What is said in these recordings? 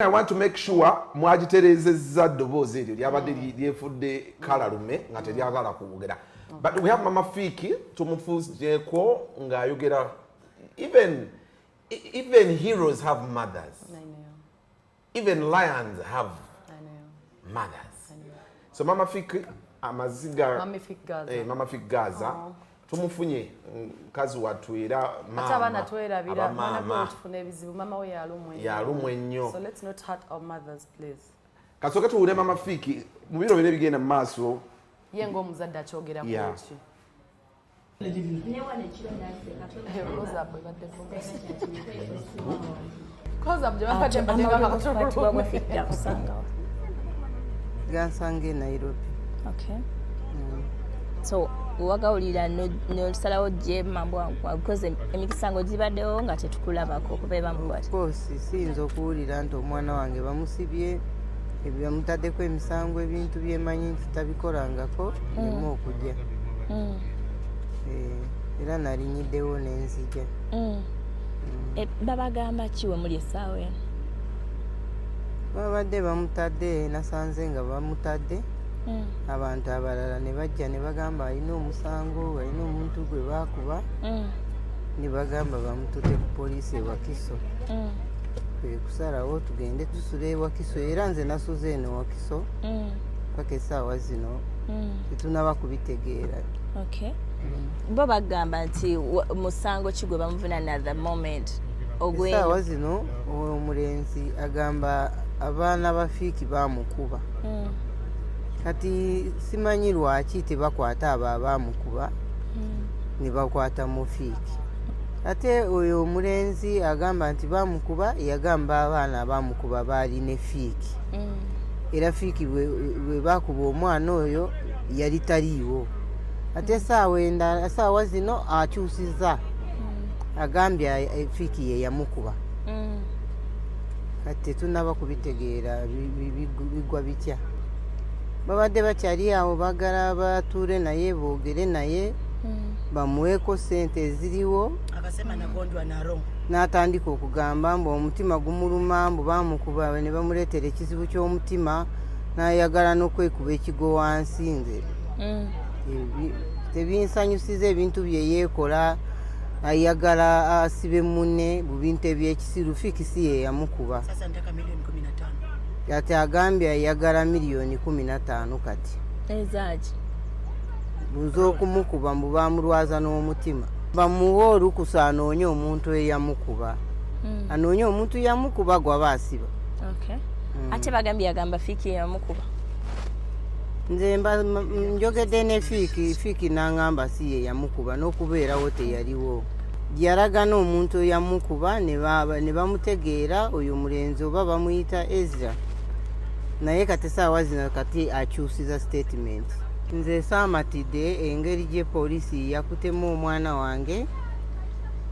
I want to make sure mwagitereezezza ddoboozi eryo lyabadde lyefudde kalalume nga teryagala kwogera, but we have Mama Fiki, tumufuuzeeko ng'ayogera. Even heroes have mothers. I know. Even lions have I know. mothers. So Mama Fiki amaziga. Mama Fik Gaza. Eh, Mama Fik Gaza tumufunye, mukazi wattu era Ate abaana maama twerabira mwana gwe. abamaama Tufuna ebizibu, mama we yalumwa ennyo. Yalumwa ennyo. So let's not hurt our mothers, please. Kasooke tuwule Mama Fiki mu biro biro ebigenda mu maaso. Ye ng'omuzadde akyogera ku ki? Close up ebadde vuga. Close up gye babadde mbadde nga Amawulire g'okukwatibwa gwa akatululume. Fik gakusangawa? Gansanga e Nairobi. Okay. So wagawulira nosalawo gye mambwa, because emisango gibaddewo nga tetukulabako okuva ebamukwata? Of course, siyinza okuwulira nti omwana wange bamusibye, ebyo bamutaddeko emisango, ebintu byemanyi nti tabikolangako, nemu okujja. Eh, era nalinyiddewo nenzija. Eh, babagamba ki we muli essaawa eno? Babadde bamutadde, nasanze nga bamutadde, abantu abalala ne bajja ne bagamba alina omusango, alina omuntu gwe baakuba, ne bagamba bamututte ku poliisi e Wakiso. Kwe kusalawo tugende tusule e Wakiso, era nze nasuze eno Wakiso paka essaawa zino, tetunaba kubitegeera. Okay. Bo bagamba nti musango ki gwe bamuvunaana at the moment? Essaawa zino omulenzi agamba abaana ba Fiiki bamukuba. Kati simanyi lwaki tebakwata abo abamukuba ne bakwata Mufiiki. Ate oyo omulenzi agamba nti bamukuba, yagamba abaana abamukuba baali ne Fiiki, era Fiiki bwe bakuba omwana oyo yali taliiwo. Ate saawa endala, saawa zino akyusiza, agambye Fiiki ye yamukuba. Kati tetunaba kubitegeera bigwa bitya. Babadde bakyali awo, bagala batuule naye, boogere naye, bamuweeko sente eziriwo. Akasema nagondwa na roho. N'atandika okugamba mbu omutima gumuluma, mbu bamukuba ne bamuleetera ekizibu ky'omutima, n'ayagala n'okwekuba ekigo wansi. Nze tebinsanyusiza ebintu bye yeekola, ayagala asibe munne mu bintu ebyekisiru. Fiiki si ye yamukuba. Sasa nataka milioni 15. Ate agambye ayagala miliyoni 15 kati. Ezaaki? Buza okumukuba, mbu bamulwaza n'omutima. Bamuwe olukusa anoonye omuntu eyamukuba, anoonye omuntu yamukuba gwaba asiba. Okay. Ate bagambye yagamba Fiiki yamukuba. Nze mba njogedde ne Fiiki, Fiiki n'aŋŋamba si ye yamukuba, n'okubeerawo teyaliwo. Yalaga n'omuntu eyamukuba ne bamutegeera, oyo mulenzi oba bamuyita Ezra. Naye kati saawa zino kati akyusiza statement. Nze saamatidde engeri gye poliisi yakutemu omwana wange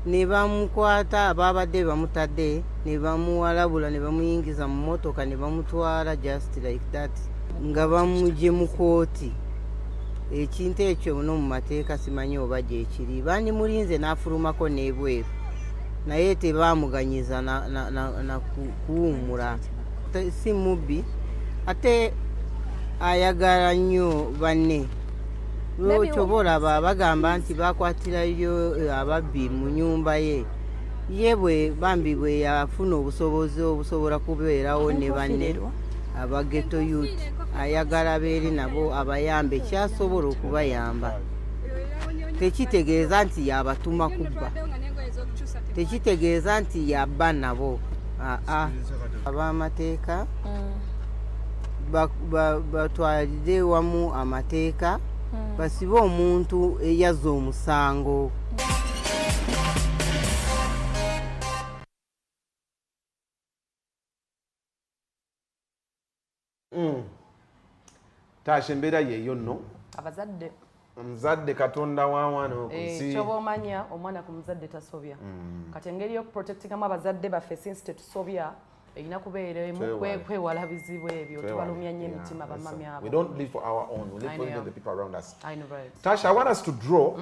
ne bamukwata, babadde bamutadde ne bamuwalabula ne bamuyingiza mu motoka ne bamutwala just like that, nga bamugye mu kooti. Ekintu ekyo no mu mateeka simanyi oba gyekiri. Bandimulinze n'afulumako n'ebweru, naye tebamuganyiza na kuwummula. Si mubbi, ate ayagala nnyo banne. Kyoba olaba bagamba nti bakwatirayo ababbi mu nyumba ye. Ye bwe bambi bwe yafuna obusobozi obusobola kubeerawo ne banne aba ghetto youth, ayagala abeere nabo, abayambe kyasobola okubayamba. Tekitegeeza nti yabatuma kubba, tekitegeeza nti yabba nabo. Aa, ab'amateeka batwalire wamu amateeka, basibe omuntu eyazza omusango. Taasha, embeera yeeyo nno. Abazadde. Omuzadde Katonda wa wano ku nsi. Kyoba omanya omwana ku muzadde tasobya. Kati engeri y'okuprotectingamu abazadde baffe, since tetusobya, erina kubeera emu. Twewale. Kwewala bizibu ebyo, tubalumya nnyo emitima bamami abo. We don't live for our own, we live I for know. even the people around us. I know, right? Tasha, I want us to draw.